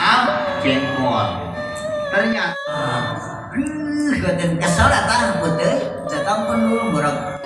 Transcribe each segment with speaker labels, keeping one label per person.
Speaker 1: Soal jengkol. Ternyata geuh kesel eta putih datang penuh murag.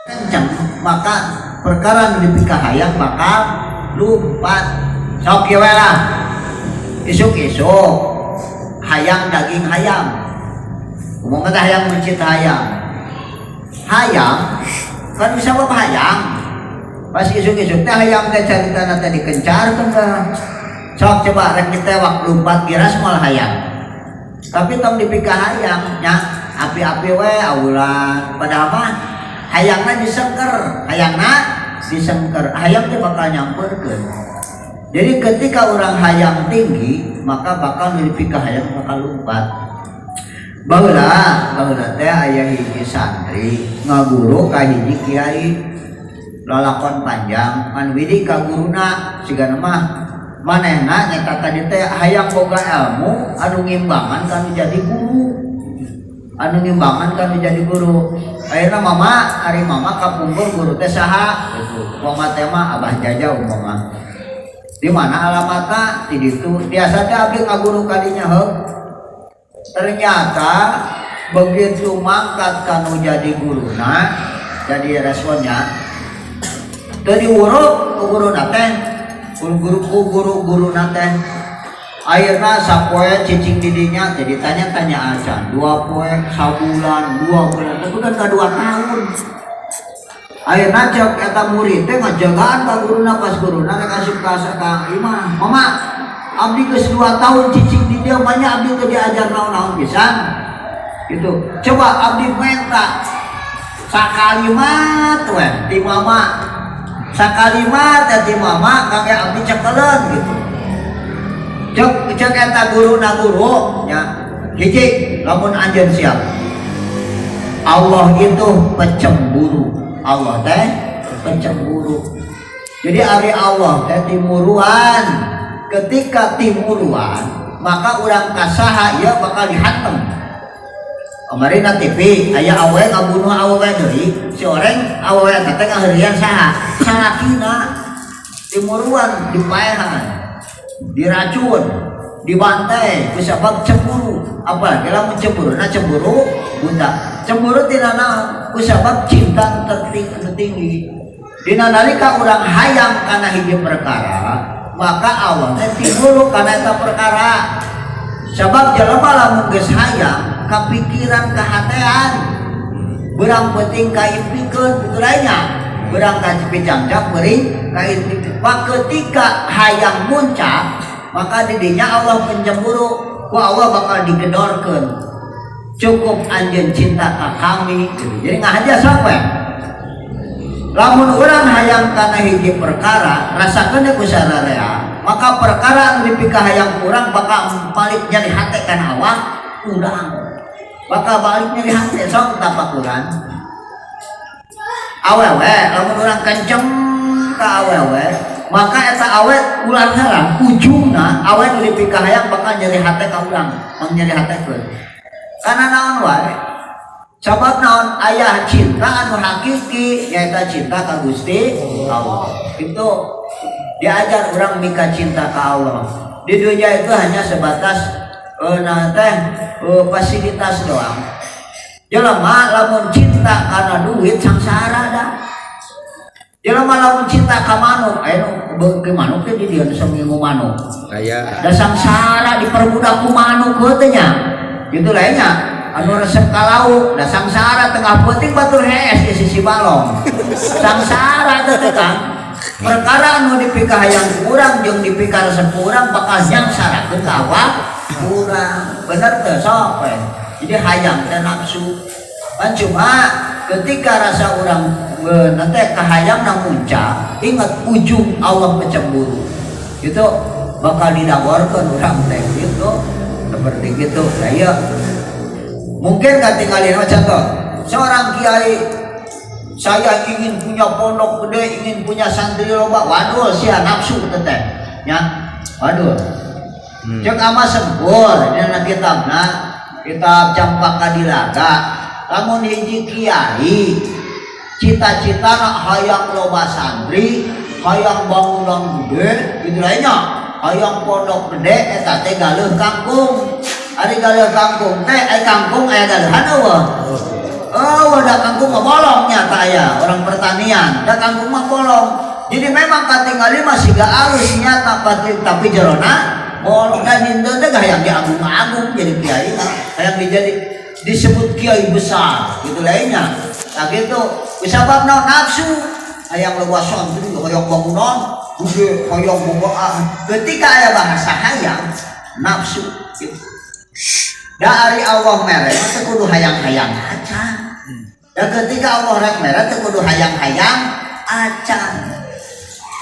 Speaker 1: Kenceng, maka perkara nu dipikahayang bakal lumpat. Sok ieu we lah. Isuk-isuk hayang daging hayam. Umumna teh hayang mencit hayam. Hayam kan bisa bapak hayam. Pas isuk-isuk teh hayam teh caritana teh dikencarkeun teh. Sok coba rek ditewak lumpat giras moal hayam. Tapi tong dipikahayang nya api-api we awulan. Padahal mah hayangna disengker, hayangna disengker. Hayam teh bakal nyamperkeun. Jadi ketika orang hayang tinggi, maka bakal dipikahayang bakal lumpat. Baheula, baheula teh aya hiji santri ngaguru ka hiji kiai lalakon panjang ngan widi ka guruna sigana mah manehna nyata tadi teh hayang boga ilmu anu ngimbangan kanu jadi guru. Anu ngimbangan kanu jadi guru. Akhirna mama, ari mama kapungkur guru teh saha gitu. Mama teh mah Abah Jaja umpama. Di mana alamatna? Di ditu. Biasa teh abdi ngaguru kadinya heuh. Ternyata begitu mangkat kanu jadi guruna, jadi responnya teu diuruk ku guruna teh, ku guru-guruna teh. Akhirna sapoe cicing di dinya jadi tanya-tanya acan, 2 poe, sabulan, 2 bulan, tapi kan ka 2 tahun. Akhirna cek eta murid teh ngajagaan ka guruna pas guruna rek asup ka imah. Mama, abdi geus 2 tahun cicing di dieu banyak abdi teu diajar naon-naon pisan. Gitu. Coba abdi minta sakalimat we ti mama. Sakalimat teh ti mama kangge abdi cekeleun gitu. Cek cek eta guruna guru nya. Hiji lamun anjeun siap. Allah itu pecemburu. Allah teh pencemburu. Jadi ari Allah teh timuruan. Ketika timuruan, maka urang kasaha ieu bakal dihantem. Kemarin na TV aya awewe ngabunuh awewe deui, si oreng awewe eta teh ngaheureuyan saha? Salakina. Timuruan dipaehan, diracun, dibantai kusabab cemburu. Apalagi lamun cemburu, nah cemburu buta. Cemburu tina naon? Kusabab cinta tertinggi. Dina nalika urang hayang kana hiji perkara, maka Allah teh timbul kana eta perkara. Sabab jelema lamun geus hayang kapikiran kahatean, beurang penting kaimpikeun kitu lainnya, beurang kacipicangcang beuring kaimpikeun. Pak ketika hayang muncak, maka didinya Allah pencemburu, ku Allah bakal digedorkeun. Cukup anjeun cinta ka kami gitu. Jadi ngahaja sok we. Lamun urang hayang kana hiji perkara, rasakeun ku sararea, maka perkara anu dipikahayang urang bakal balik nyeri hate kana awak urang. Bakal balik nyeri hate sok tapakuran. Awewe lamun urang kenceng ka awewe, maka eta awe ulah haram ujungna awe nu dipikahayang bakal nyeri hate ka urang, mang nyeri hatekeun. Karena naon wae? Sabab naon aya cinta anu hakiki nyaeta cinta ka Gusti Allah. Itu diajar urang mika cinta ka Allah. Di dunia itu hanya sebatas nah teh fasilitas doang. Jelema lamun cinta karena duit sangsara dah. Jelema lamun cinta ka manuk, aya nu beuki manuk teh di dieu nu saminggu manuk.
Speaker 2: Aya.
Speaker 1: Da sangsara diperbudak ku manuk heuh teh nya. Gitu lainnya. Anu resep ka lauk, da sangsara tengah peuting batur hees di sisi balong. Sangsara teh teh kan. Perkara anu dipikahayang ku urang jeung dipikaresep ku urang bakal nyangsarakeun ka awak urang. Bener teh sok we. Jadi hayang teh nafsu. Kan cuma ketika rasa urang nanti kahayangna muncak, ingat ujung Allah pencemburu. Itu bakal didagorkeun urang teh gitu. Seperti gitu. Nah, iya. Mungkin kan tinggalin contoh seorang kiai, saya ingin punya pondok gede, ingin punya santri loba, waduh sia nafsu teteh nya, waduh. Cek ama sempur dina kitabna, kitab Campaka Dilaga. Lamun hiji kiai cita-cita hayang loba santri, hayang bangunan gede gitu lainnya, hayang pondok gede, eta teh galeuh kangkung. Ari galeuh kangkung teh, ai kangkung aya galeuhan euweuh? Oh, ada kangkung mah bolong nyata aya orang pertanian, da kangkung mah bolong. Jadi memang katingali masih gak alus nyata pati, tapi jerona bolong. Dan henteu teh hayang diagung-agung jadi kiai mah, hayang dijadi disebut kiai besar gitu lainnya. Nah gitu, sabab naon? Nafsu, hayang loba santri, hayang bangunan gede, hayang boga. Ketika aya bahasa hayang, nafsu gitu. Da ari Allah mere mah teu kudu hayang-hayang acan. Da ketika Allah rek mere teu kudu hayang-hayang acan.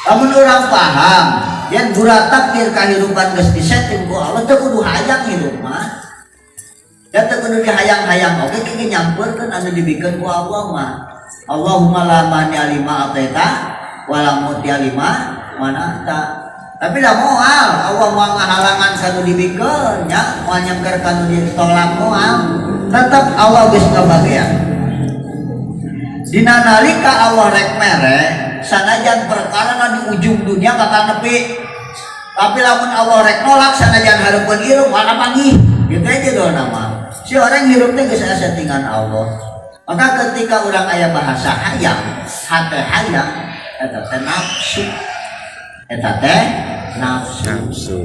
Speaker 1: Lamun urang paham yen gura takdir kahirupan geus disetting ku Allah, teu kudu hayang hirup mah. Da teu kudu dihayang-hayang oge kieu nyampeurkeun anu dibikeun ku Allah mah. Allahumma la mani'a lima ataita wa la mu'tiya lima mana'ta. Tapi dah moal Allah moal ngahalangan kanu dibikeun nya, moal nyangker kanu ditolak moal. Tetep Allah geus ngabagian. Dina nalika Allah rek mere, sanajan perkara di ujung dunia bakal nepi. Tapi lamun Allah rek nolak, sanajan hareupeun irung moal panggih. Gitu aja doa nama. Si orang hirup teh geus aya settingan Allah. Maka ketika orang aya bahasa hayang, hate hayang, eta teh nafsu. Eta teh nafsu.
Speaker 2: Nafsu.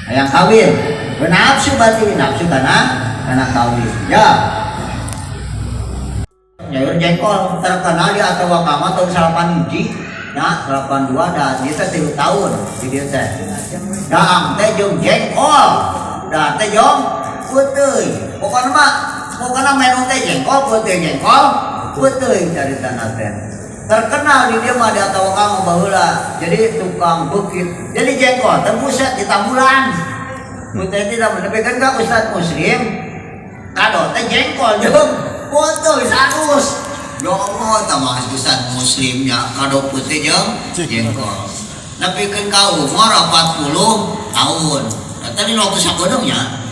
Speaker 1: Hayang kawin, nafsu berarti nafsu karena kawin. Ya. Nyayur jengkol terkenal di atau wakama tahun 81 ya, 82, dah dia teh 3 tahun di dia teh daang teh jeung jengkol, daang teh jeung peuteuy. Pokoknya mah, pokoknya menu teh jengkol peuteuy, jengkol peuteuy. Carita teh terkenal di dia mah di atau wakama baheula. Jadi tukang bukit, jadi jengkol teh buset di tambulan, peuteuy tidak. Tapi kan ka Ustad Muslim kado teh jengkol jeung peuteuy 100. Ya Allah, tambah Ustad Muslimnya kado putih jeung jengkol. Nepikeun ka umur 40 tahun. Nah, tadi waktu sakedeung nya.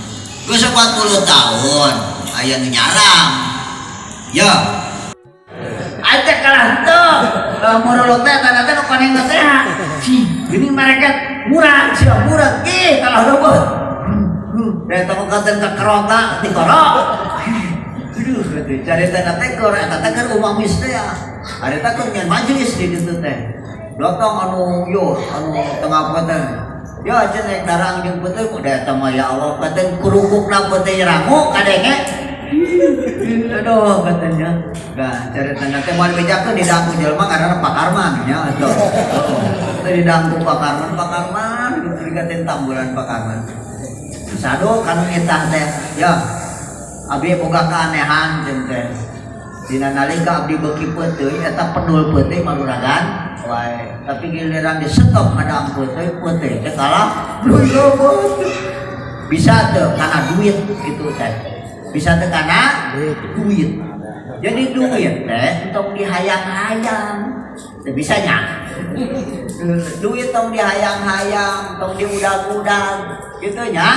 Speaker 1: Geus 40 tahun aya nu nyalang. Ya. Aing teh kalah henteu. Muruluk teh tanda teh nu koneng teh. Cih, gini mereka murah, sia murah. Ih, kalah robot. Da eta mah katen ka kerota ti korok. Aduh, gitu. Carita teh keur eta teh keur umamis teh ya. Ari teh keur nyen majelis di ditu teh. Datang anu yo anu tengah teh. Ya cenah rek darang jeung peuteuy kudu eta mah, ya Allah, katen kurukukna peuteuy rangu kadenge. Aduh, katanya. Nah, carita teh moal bejakeun di dangku jelema ngaranna Pak Karman nya atuh. Heeh. Teh di dangku Pak Karman, Pak Karman gitu dikaten tambulan Pak Karman. Sado kanu nitah teh. Ya, abdi boga keanehan jeung teh. Dina nalika abdi beuki peuteuy eta pendul peuteuy maruragan wae. Tapi giliran di stop ngadang peuteuy, peuteuy teh kalah belum. Bisa teu kana duit gitu teh. Bisa teu kana duit. Jadi duit teh tong dihayang-hayang. Teu bisa nya. Duit tong dihayang-hayang, tong diudag-udag gitu nya.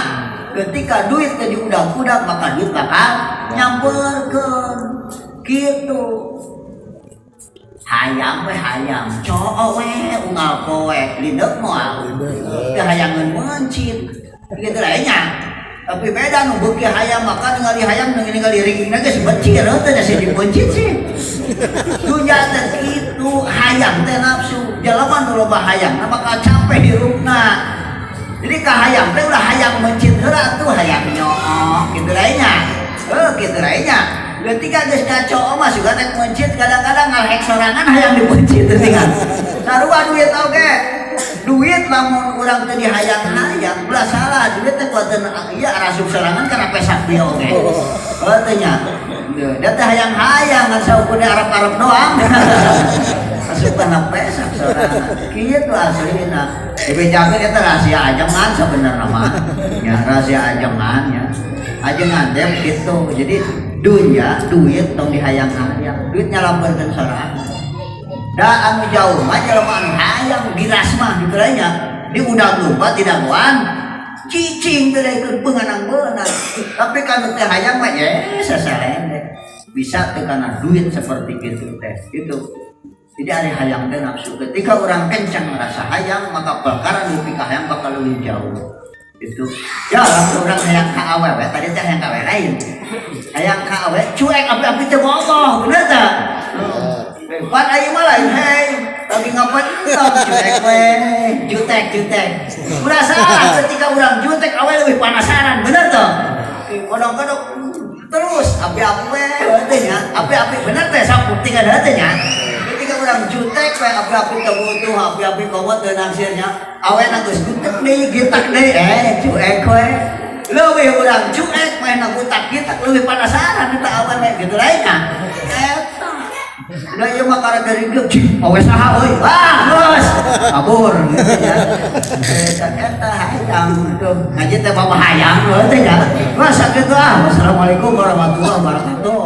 Speaker 1: Ketika duit teh diudag-udag maka duit bakal nyamperkeun gitu. Hayang we hayang, cowok we unggal poe lindeuk moal. Teu hayangeun mencit. Gitu lainnya. Tapi beda nu beuki hayang, maka ningali hayang ningali ringingna geus benci teh da si dibencit sih. Dunya teh kitu, hayang teh nafsu. Jelema nu loba hayang na bakal capek hirupna. Jadi kahayang teh ulah hayang mencit heula tuh, hayang nyoo gitu lainnya. Heuh, gitu lainnya. Ketika geus kacau mah suka teh mencit, kadang-kadang ngalehek sorangan hayang dipencit teh tinggal. Sarua duit oge. Duit lamun urang teh dihayang-hayang ulah salah, duit teh kuateun ieu arasup sorangan kana pesak dia oge. Oh teh nya. Da teh hayang-hayang ngan saukur arep-arep doang. Asup kana pesak sorangan. Kitu aslina. Dibejakeun eta rahasia ajengan sebenarnya mah. Ya rahasia ajengan ya. Ajengan teh gitu. Jadi dunya duit tong dihayang-hayang. Duit nyalampeurkeun sorangan. Da anu jauh mah jelema anu hayang giras mah gitu lainnya. Di udang lupa tidak goan cicing teh daekeun penganang beunang. Tapi kan nu teu hayang mah ya sasalende. Bisa teu kana duit seperti gitu teh. Itu. Jadi ari hayang teh nafsu. Ketika orang kencang merasa hayang, maka perkara nu hayang bakal lebih jauh. Itu. Ya, lamun urang hayang ka awewe, tadi teh hayang ka awewe lain. Hayang ka awewe cuek, api-api teu ngomong, bener teh? Pan ayeuna mah lain, hei, lagi ngapain entong, cuek we, jutek jutek. Perasaan ketika orang jutek awewe lebih penasaran, bener tuh? Kadang-kadang terus api-api we, heueuh nya, api-api bener teh, sok buktikan heueuh nya. Ketika orang jutek we, api-api teu butuh, api-api komo teu naksirnya, awena geus jutek deui, gitak deui, eh cuek we. Leuwih urang cuek meh na gutak gitak leuwih penasaran eta awewe gitu lain nya. Eta. Udah ieu mah karek dari dieu, cih, awe saha euy? Wah, geus. Kabur gitu ya. Eta eta hayang tuh. Ngaji teh bawa hayang heueuh teh ya. Wah, sakitu ah. Wassalamualaikum warahmatullahi wabarakatuh.